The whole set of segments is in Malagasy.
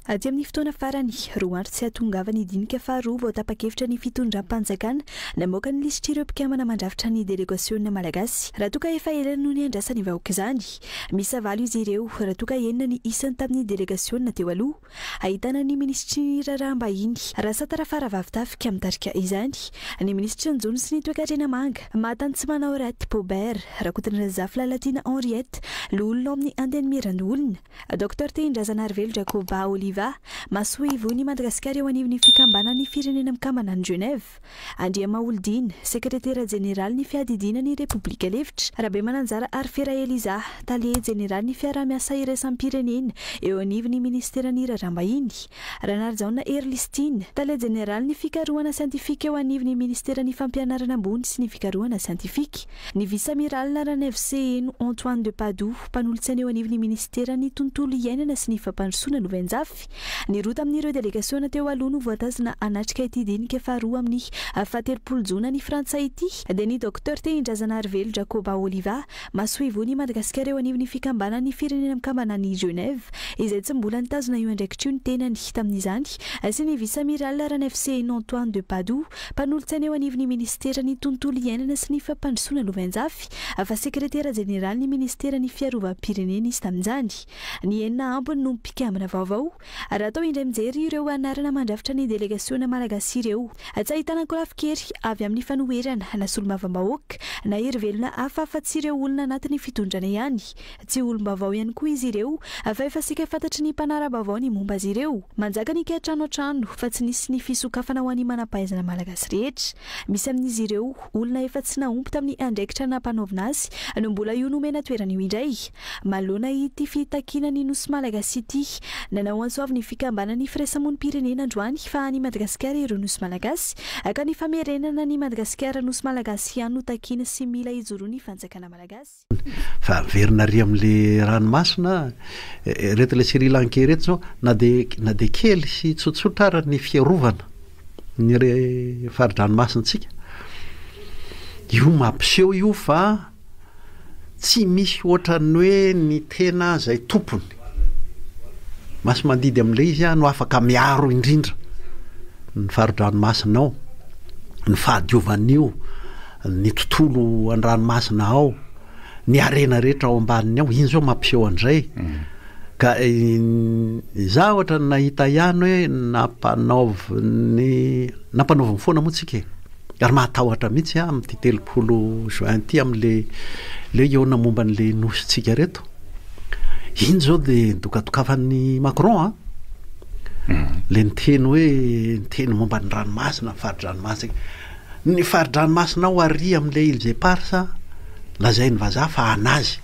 Aty amin'ny fotoana farany, roa andro tsy hahatongavan'ny dinika faharoa vao tapa-kevitra ny fitondram-panjakana namoaka ny lisitr'ireo mpikambana mandrafitra ny delegasiona malagasy raha toa ka efa ela no niandrasan'ny vahoaka izany. Miisa valo izy ireo raha toa ka enina ny isany tamin'ny delegasiona teo aloha. Ahitana ny minisitry ny Raharaham-bahiny, Rasata Rafaravavitafika mitarika izany, ny minisitry ny Jono sy ny Toekarena Manga, Mahatantsimanao Paubert, Rakotondrazafi Lalatiana Henriette, loholona ao amin'ny Antenimierandoholona, Docteur Tehindrazanarivelo Jacoba Oliva, masoivohon'i Madagasikara eo anivon'ny Fikambanan'ny Firenena Mikambana any Genève, Andriamaholidina, Sekretera Jeneralin'ny Fiadidiana ny Repoblika lefitra, Rabemananjara Arifera Elisa, Tale Jeneralin'ny Fiaraha-miasa Iraisam-pirenena eo anivon'ny Minisiteran'ny Raharaham-bahiny, Ranarijaona Herlistina, Tale Jeneralin'ny Fikarohana Siantifika eo anivon'ny Minisiteran'ny Fampianarana Ambony sy ny Fikarohana Siantifika. Ny Vice-Amiral Ranaivoseeno Antoine de Padoue, mpanolotsaina eo anivon'ny minisiteran'ny Tontolo iainana sy ny fampandrosoana lovainjafy. Ny roa tamin'ireo delegasiona teo aloha no voatazona hanatrika ity dinika faharoa amin'ny fahatelopolo jona any Frantsa ity, dia ny Docteur Tehindrazanarivelo Jacoba Oliva, masoivohon'i Madagasikara eo anivon'ny Fikambanan'ny Firenena Mikambana any Genève, izay tsy mbola nitazona io andraikitra io ny tenany tamin'izany, sy ny Vice-Amiral Ranaivoseeno Antoine de Padoue, Mpanolotsaina eo anivon'ny minisiteran'ny Tontolo iainana sy ny fampandrosoana lovainjafy, fa sekretera jeneralin'ny minisiteran'ny Fiarovam-pirenena izy tamin'izany. Ny enina ambiny no mpikambana vaovao. Raha atao indray mijery ireo anarana mandrafitra ny delegasiona malagasy ireo, tsy ahitana ankolafin-kery avy amin'ny fanoherana na solombavambahoaka na hery velona hafa afa-tsy ireo olona anatin'ny fitondrana ihany. Tsy olom-baovao ihany koa izy ireo fa efa saika fantatry ny mpanara-baovao ny momba azy ireo. Manjaka ny kiantrano an-trano fa tsy nisy ny fisokafana ho an'ny manam-pahaizana malagasy rehetra. Misy amin'izy ireo, olona efa tsy nahomby tamin'ny andraikitra nampanaovina azy no mbola io nomena toerana io indray. Manoloana ity fitakiana ny Nosy Malagasy ity, nanao antso avo ny fikambanan'ny firaisamonim-pirenena androany fa any Madagasikara ireo Nosy Malagasy ka ny famerenana an'i Madagasikara Nosy Malagasy ihany no takiana sy mila ijoroan'ny fanjakana malagasy. Fa miverina ary amin'le ranomasina, ireto le Sri Lankais ireto zao, na dia na dia kely sy tsotsotra ara ny fiarovana ny re fari-dranomasintsika, io mampiseho io fa tsy misy ohatran'ny hoe ny tena zay tompony masi-mandidy amin'le izy no afaka miaro indrindra ny fari-dranomasina ao, ny fahadiovan'io. ny tontolo an-dranomasina ao, ny harena rehetra ao ambaniny ao, iny zao mampiseho an'izay. Ka za ohatra ny nahita ihany hoe nampanaoviny, nampanaoviny foana moa tsika e, ary mahatahotra mihitsy aho amin'ity 30 juin ity amin'le le hihaona momba an'le nosintsika reto. Iny zao de dokadokafan'i Macron an, le niteny hoe niteny momba ny ranomasina, ny fari-dranomasina. Ny fari-dranomasina ao ary amin'ilay Îles Éparses lazain'ny vazaha fa an'azy.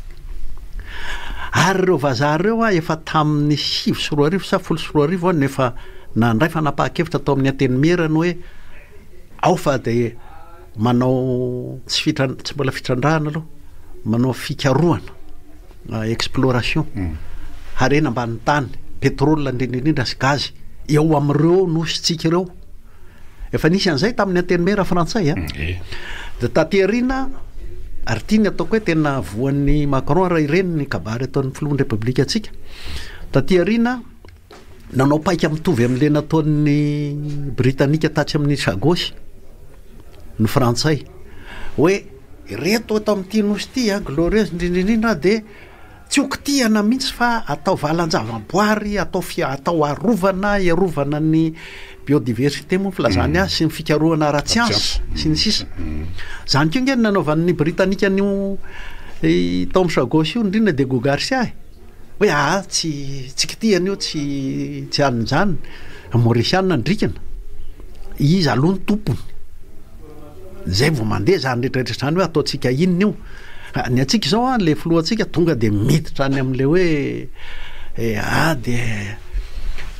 Ary ireo vazaha ireo efa tamin'ny 2009 sa 2010 no efa nandray fanapahan-kevitra tao amin'ny Antenimiera ny hoe ao fa dia manao tsy fitran- tsy mbola fitrandrahana aloha, manao fikarohana, exploration, harena ambanin'ny tany, pétrole indrindra indrindra sy gaz eo amin'ireo nosintsika ireo. Efa nisy an'izay tamin'ny antenimiera frantsay a. Dia taty aoriana, ary ity ny ataoko hoe tena voan'ny Macron raha ireny ny kabary ataon'ny filohan'ny Repoblika antsika. Taty aoriana, nanao paika mitovy amin'ilay nataon'ny Britanika tatsy amin'ny Chagos ny frantsay. Hoe ireto eto amin'ity nosy ity a, Glorieuse indrindra indrindra dia Tsy ho kitihana mihitsy fa atao valan-javaboary, atao fi- atao arovana, hiarovana ny biodiversité moa ny filazany azy sy ny fikarohana ara-tsiansa sy ny sisa. Zany koa nge no nanaovan'ny Britanika an'io i tao amin'ny Chagos io indrindra Diego Garcia e. Hoe aa tsy tsy kitihana io, tsy tsy an'izany. Maorisiana ny drikana. Iza aloha ny tompony? Zay vao mandeha zany rehetra rehetra zany hoe ataontsika inona io. Ny antsika izao an, le filohantsika tonga de miditra any am'le hoe ah de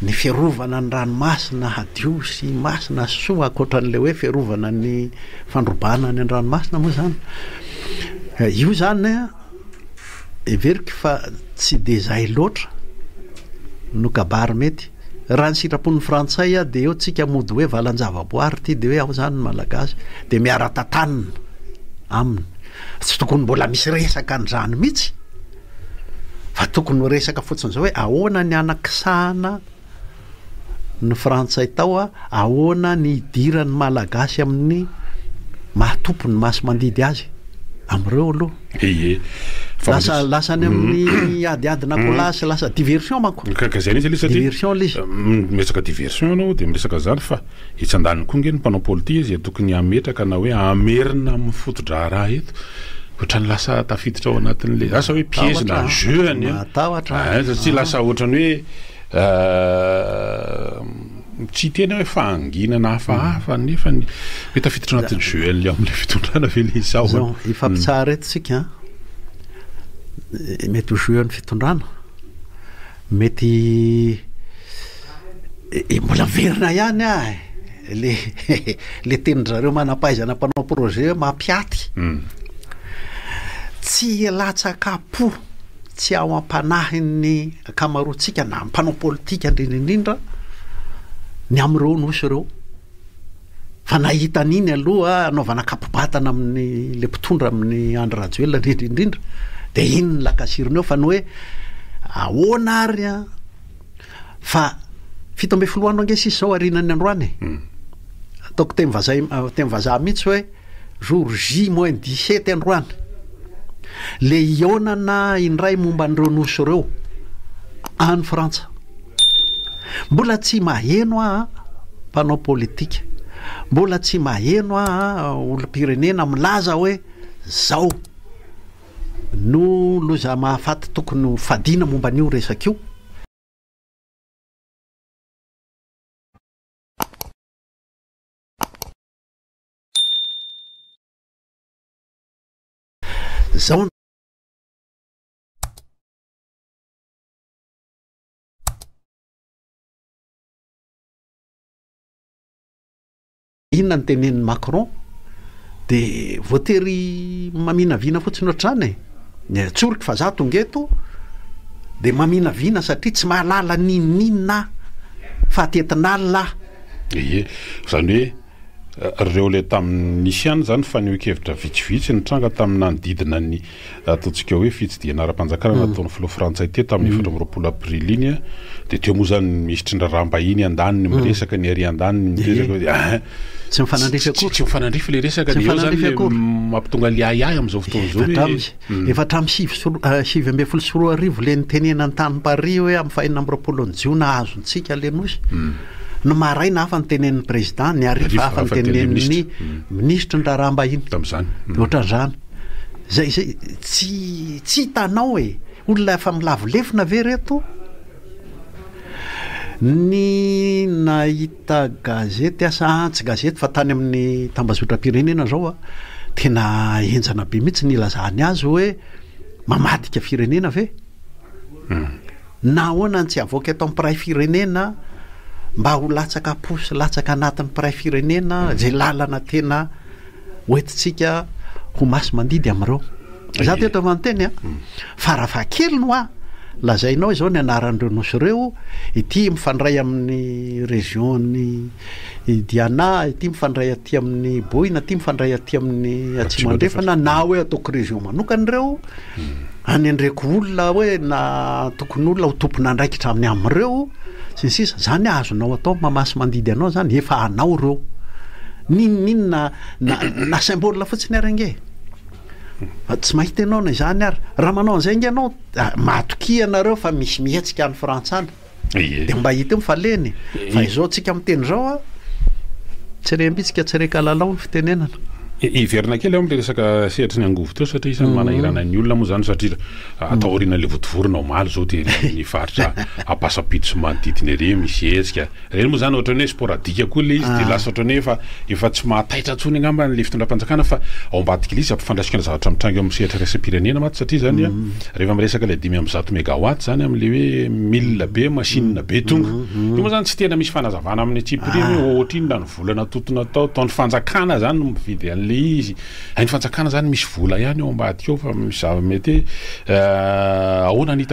ny fiarovana ny ranomasina hadio sy masina sy soa ankoatran'le hoe fiarovana ny fandrobana any an-dranomasina moa zany. Io zany an, heveriko fa tsy de zay loatra no kabary mety. Raha ny sitrapon'ny frantsay dia eo tsika mody hoe valan-javaboary ity dia hoe ao zany ny malagasy dia miara-tantanina aminy. Tsy tokony mbola misy resaka an'izany mihitsy fa tokony ho resaka fotsiny izao hoe ahoana ny hanakisahana. ny frantsay tao a, ahoana ny hidiran'ny malagasy amin'ny maha tompony masi-mandidy azy amin'ireo aloha. Ie. Fa Lasa lasa any amin'ny adiadina colas sy lasa diversion manko. Ka ka zay mihitsy aloha satria Diversion le izy. Miresaka diversion ianao dia miresaka zany fa etsy andaniny koa nge ny mpanao politika izay tokony hametraka na hoe hamerina amin'ny foto-draharaha eto. Ohatran'ny lasa tafiditra ao anatin'le asa hoe piège na Matahotra jeu any an. Matahotra. Ein satria lasa ohatran'ny hoe Tsy hiteny aho hoe fahanginana hafahafa nefa ny hoe tafiditra anatin'ny jeu amin'ilay fitondrana ve ilay izy sa ahoana? Zao, hifampitsara eto tsika an, mety ho jeu an'ny fitondrana, mety mbola miverina ihany aho e, le le tenin-dry zareo manam-pahaizana mpanao projet hoe mampiaty, tsy latsaka am-po. Tsy ao am-panahin'ny ankamaroantsika na mpanao politika indrindra indrindra ny amin'ireo nosy ireo. Fa nahita an'iny aloha anaovana kapo-batana amin'ny le mpitondra amin'ny Andry Rajoelina indrindra indrindra dia iny ny lakasiriny eo fa ny hoe ahoana ary an fa 17 andro ange sisa izao aorianan'ny androany e. Ataoko teny vazaha teny vazaha mihitsy hoe Jour J moins 17 androany, le hihaonana indray momba an'ireo nosy ireo any Frantsa. Mbola tsy maheno aho mpanao politika, mbola tsy maheno aho olom-pirenena milaza hoe zao no loza mahafaty tokony ho fadiana momba an'io resaka io. Zao inona no tenenin'i Macron de voatery maminavina fotsiny ohatr'izany e! Ny tsoriko fa za tonga eto de maminavina satria tsy mahalala n'inon'inona aho fa atetin'alina aho. Ie, izany hoe Ireo ilay tamin'ny nisy ihany izany fanehoan-kevitra vitsivitsy nitranga tamin'ny nanodidina ny ataontsika hoe fitsidihana ara-panjakana nataon'ny filoha frantsay teto tamin'ny 24 aprily iny dia teo moa izany ny minisitry ny raharaham-bahiny andaniny miresaka ny ary andaniny miresaka hoe ah Tsy mifanandrify akory. Tsy mifanandrify ilay resaka Tsy dia eo izany mifanandrify ilay akory. mampitonga ilay ahiahy amin'izao fotoana izao Efa hoe hatramin'ny efa hatramin'ny 2019 ilay nitenenany tany Paris hoe amin'ny faha 26 ny jiona azontsika ilay nosy. Ny maraina hafa ny tenenin'ny président, ny hariva hafa ny tenenin'ny minisitry ny raharaham-bahiny. Tamin'izany. Dia ohatran'izany. Izay izay tsy tsy hitanao e! Olona efa milavo lefona ve ireto? Ny nahita gazety asa tsy gazety fa tany amin'ny tambazotram-pirenena izao a, tena henjana be mihitsy ny ilazany azy hoe mamadika firenena ve? Nahoana no tsy avoaka eto amin'ny mpiray firenena mba ho latsaka am-po sy latsaka anatin'ny mpiray firenena izay lalana tena hoentintsika ho masi-mandidy amin'ireo? Izaho teto efa niteny an, farafahakeliny hoa lazainao izao ny anaran'ireo nosy ireo, ity mifandray amin'ny région-n'i Diana, ity mifandray aty amin'ny Boina, ity mifandray aty amin'ny Atsimo Andrefana, na hoe ataoko région manokana ireo. Anendreko olona hoe na antokon'olona ho tompon'andraikitra amin'ny amin'ireo sy ny sisa, zany azonao atao mamaha sy mandidy anao zany, efa anao ireo. N'inon'inona na na symbole fotsiny ary ange e. Tsy mahita ianao na izany ary. Raha manao an'izay ange ianao, matokia ianareo fa misy mihetsika any Frantsa any. Ie. Dia mba hita eo ny falehany e. Fa izao tsika miteny izao a, tsy rem-bitsika tsy re-kalalao ny fitenenana. Hiverina kely aho amin'ilay resaka sehatry ny angovo teo satria isan'ny manahirana ny olona moa izany satria taorian'ilay vontovorona omaly izao dia ery amin'ny faritra Ampasampito sy manodidina ery misy hetsika. Ireny moa izany ohatran'ny hoe sporadika koa ilay izy dia lasa ohatran'ny hoe efa efa tsy mahataitra intsony angamba ilay fitondram-panjakana fa ao ambadik'ilay izy ampifandraisika ny zavatra mitranga eo amin'ny sehatra iraisam-pirenena mantsy satria izany Rehefa miresaka ilay 105 megawatt zany amin'ilay hoe mille be, machine be tonga. Io moa zany tsy tena misy fanazavana amin'ny antsipiriany hoe ohatrinona ny vola natotona tao, tao ny fanjakana zany no mividy an'ilay izy. Hay ny fanjakana zany misy vola ihany ao ambadika ao fa misy zava-mety hoe ahoana ny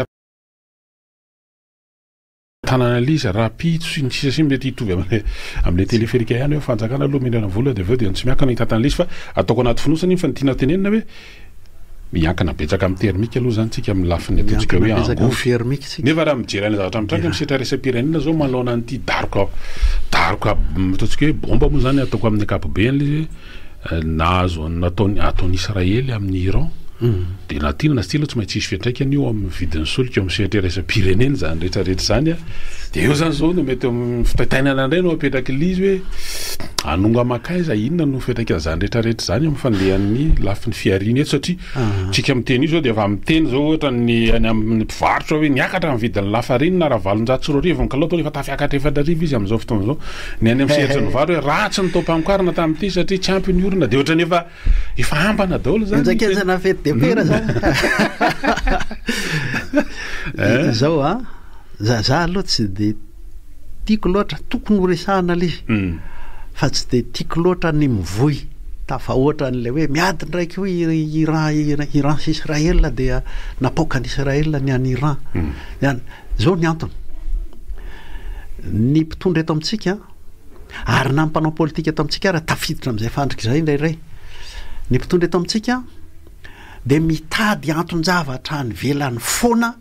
Tanana ilay izy rahampitso sy ny sisa sy ny mety hitovy amin'ilay amin'ilay téléphérique ihany hoe fanjakana aloha mihinana vola dia avy eo dia ny tsy miankina hitantana ilay izy fa ataoko anaty fonosana iny fa ny tiana tenenina hoe Miankina betsaka amin'ny thermique aloha izany tsika amin'ny lafiny ataontsika hoe angovo. Nefa raha mijery an'ilay zavatra mitranga amin'ny sehatra iraisam-pirenena izao manoloana an'ity daroka daroka ataontsika hoe bomba moa izany ataoko amin'ny ankapobeny ilay izy hoe nahazo nataony ataon'i Israely amin'i Iran dia na tiana na tsy tiana aloha tsy maintsy hisy fiantraikany io amin'ny vidin'ny solika eo amin'ny sehatra iraisam-pirenena izany rehetra rehetra izany an. Dia eo izany izao no mety fitaintainana indray no apetrak'ilay izy hoe hanonga mankaiza, inona no fiantraikan'izany rehetra rehetra izany amin'ny fandehan'ny lafiny fihariana eto satria tsika miteny io izao dia efa miteny izao ohatra ny any amin'ny mpivarotra hoe niakatra ny vidin'ny lafarinina raha 2800 ny kilao toa efa tafiakatra 4000 izy amin'izao fotoana izao. Ny any amin'ny sehatry ny vary hoe ratsy ny taom-pamokarana tamin'ity satria tsy ampy ny orana dia ohatran'ny efa efa ambana daholo izany. Henjakenjana fety de pera zany. Izao an, za za aloha tsy de tiako loatra, tokony ho resahana le izy fa tsy de tiako loatra ny mivoy tafahoatra an'ilay hoe miady ndraiky hoy i Iran Iran sy Israël dia napoaka an'i Israël ny any Iran. Izao ny antony, ny mpitondra eto amintsika ary na ny mpanao politika eto amintsika ara tafiditra amin'izay fandrika izay indraindray, ny mpitondra eto amintsika dia mitady anton-javatra any ivelany foana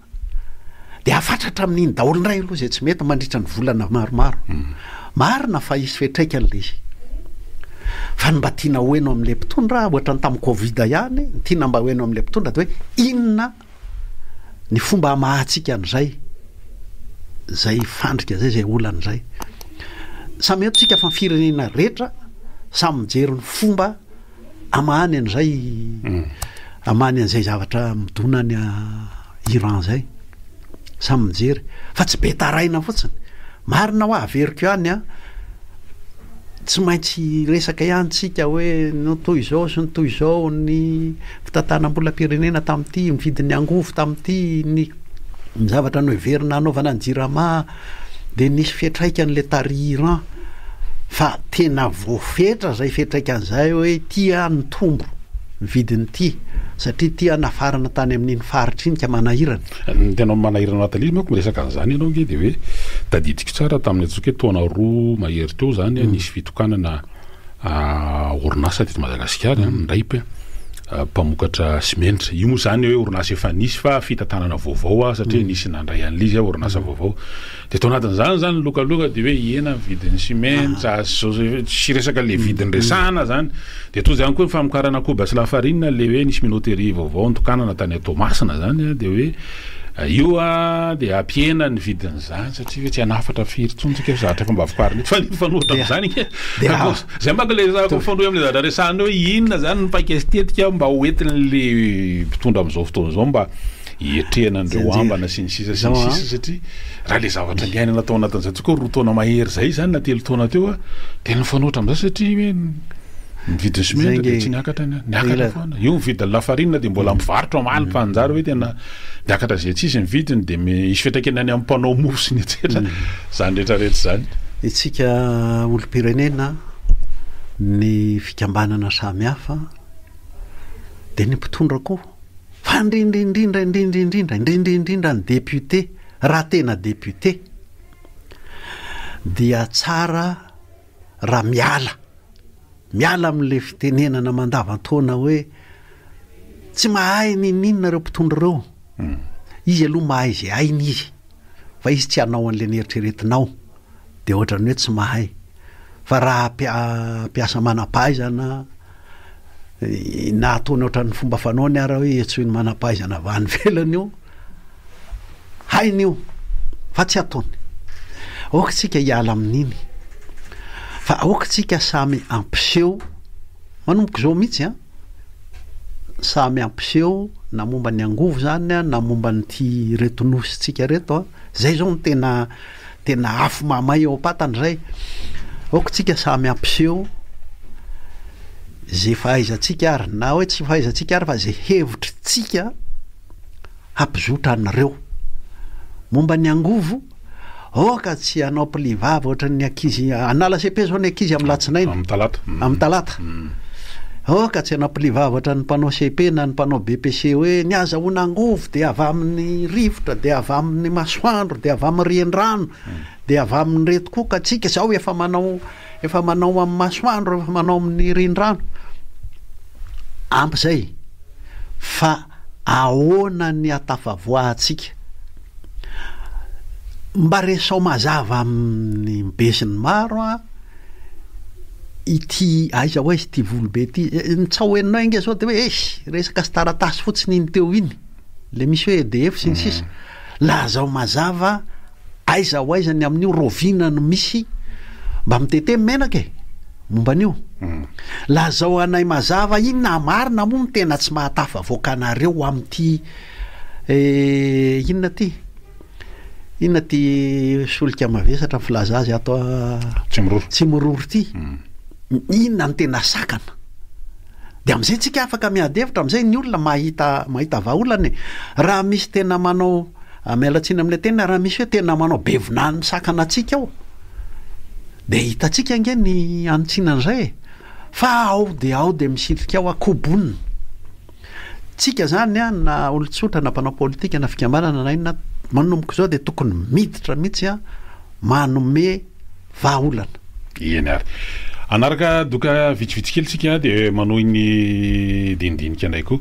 dia afatratra amin'iny daholo indray aloha izay tsy mety mandritra ny volana maromaro. Marina fa hisy fiantraikany ilay izy. Fa ny mba tiana ho heno amin'ilay mpitondra, ohatran'ny tamin'ny covid ihany, ny tiana mba ho heno amin'ilay mpitondra dia hoe inona ny fomba hamahantsika an'izay, izay fandrika izay, izay olana izay. Samy eto tsika fa ny firenena rehetra samy mijery ny fomba hamahany an'izay, hamahany an'izay zavatra midona any Iran izay. Samy mijery fa tsy be taraina fotsiny. Marina hoa, averiko ihany an, tsy maintsy hiresaka ihany tsika hoe no toy izao sy ny toy izao ny fitantanam-bolam-pirenena tamin'ity, ny vidin'ny angovo tamin'ity, ny ny zavatra noheverina hanaovana ny jirama dia nisy fiantraikany le tary Iran fa tena voafetra zay fiantraikany zay hoe ity an nitombo ny vidin'ity satria ity an nafarana tany amin'iny faritra iny ka manahirana. Ny tena manahirana anatin'ilay izy manko miresaka an'izany ianao ange dia hoe tadidiko tsara tamin'ny antsoiko hoe taona roa mahery teo izany nisy fitokanana orinasa teto Madagasikara ny RAIP mpamokatra simenitra. Io moa izany hoe orinasa efa nisy fa fitantanana vaovao satria nisy nandray an'ilay izy orinasa vaovao. Dia tao anatin'izany izany ny lokaloka dia hoe hihena ny vidin'ny simenitra, tsy resaka ilay vidiny resahana izany. Dia toy izany koa ny famokarana koba sy lafarinina ilay hoe nisy minoterie vaovao notokanana tany Toamasina izany dia hoe io dia hampihena ny vidin'izany satria hoe tsy hanafatra firy intsony tsika fa zavatra efa mba vokarina eto fa ny mifanohitra amin'izany ange izay manko ilay resahako mifanohy amin'ilay zavatra resahana hoe inona izany ny paika sy tetika mba ho entin'ilay mpitondra amin'izao fotoana izao mba hiatrehana an'ireo ambana sy ny sisa sy ny sisa satria raha ilay zavatra niainana tao anatin'izay tokoa roa taona mahery izay izany na telo taona teo a dia nifanohitra amin'izay satria hoe ny vidin'ny simenitra dia tsy niakatra ny niakatra foana io ny vidin'ny lafarinina dia mbola mivarotra omaly mm. mpanjary hoe tena niakatra izay tsisy ny vidiny dia misy fiantraikany any amin'ny mpanao mofo sy ny etsetra mm. izany rehetra rehetra izany isika olom-pirenena ny fikambanana samihafa dia ny mpitondra koa Fa indrindra indrindra indrindra indrindra indrindra indrindra ny député, raha tena député dia tsara raha miala, miala amin'ilay fitenenana mandavan-taona hoe tsy mahay n'inon'inona ireo mpitondra ireo. Izy aloha mahay izay hainy izy, fa izy tsy hanao an'ilay neritreretinao, dia ohatran'ny hoe tsy mahay. Fa raha mpiasa manam-pahaizana, na ataony ohatran'ny fomba fanaony ara hoe antsoiny manam-pahaizana avy any ivelany io, hainy io fa tsy ataony. Aoka tsika hiala amin'iny fa aoka tsika samy hampiseho manomboka izao mihitsy an, samy hampiseho na momba ny angovo zany an, na momba an'ity ireto nosintsika ireto an, zay zao no tena Tena afo mahamay eo am-patana izay. Aoka tsika samy hampiseho ze fahaizantsika ary na hoe tsy fahaizantsika ary fa ze hevitritsika hampizotra anareo. Momba ny angovo, aoka tsy hanao pli vava ohatran'ny ankizy, hanala cepe zao ny ankizy amin'ny latsinainy. Amin'ny talata. Amin'ny talata. Aoka tsy hanao pli vava ohatran'ny mpanao cepe na ny mpanao BEPC hoe ny azahoana angovo dia avy amin'ny rivotra, dia avy amin'ny masoandro, dia avy amin'ny riandrano, dia avy amin'ireto koa ka tsika izao efa manao efa manao amin'ny masoandro, efa manao amin'ny riandrano. Ampy izay. Fa ahoana ny hatafavoahantsika? Mba resao mazava amin'ny be sy ny maro an, ity aiza ho aiza ity volobe ity, ny tsaho henonay ange zao de hoe eish, resaka sy taratasy fotsiny iny teo iny, le misy hoe EDF sy ny sisa, lazao mazava aiza ho aiza ny amin'io, raoviana no misy, mba mitete menaka e, momba an'io. Lazao anay mazava inona marina moa no tena tsy mahatafavoaka anareo amin'ity Eh, inona ty? Inona ty solika mavesatra ny filaza azy ato a Tsimiroro. Tsimiroro ty? Inona no tena sakana? De am'zay tsika afaka miady hevitra, am'zay ny olona mahita mahita vahaolana e. Raha misy tena manao, miala tsiny am'le teny, raha misy hoe tena manao be vinany misakana antsika ao, de hitantsika ange ny hanitsiana an'izay e. Fa ao de ao de misitrika ao akoho bonina. Tsika zany an, na olon-tsotra na mpanao politika na fikambanana na inona, manomboka izao dia tokony miditra mihitsy an, manome vahaolana. Eny ary. Hanaraka doka vitsivitsy kely tsika dia manohy ny dinidinika indray koa.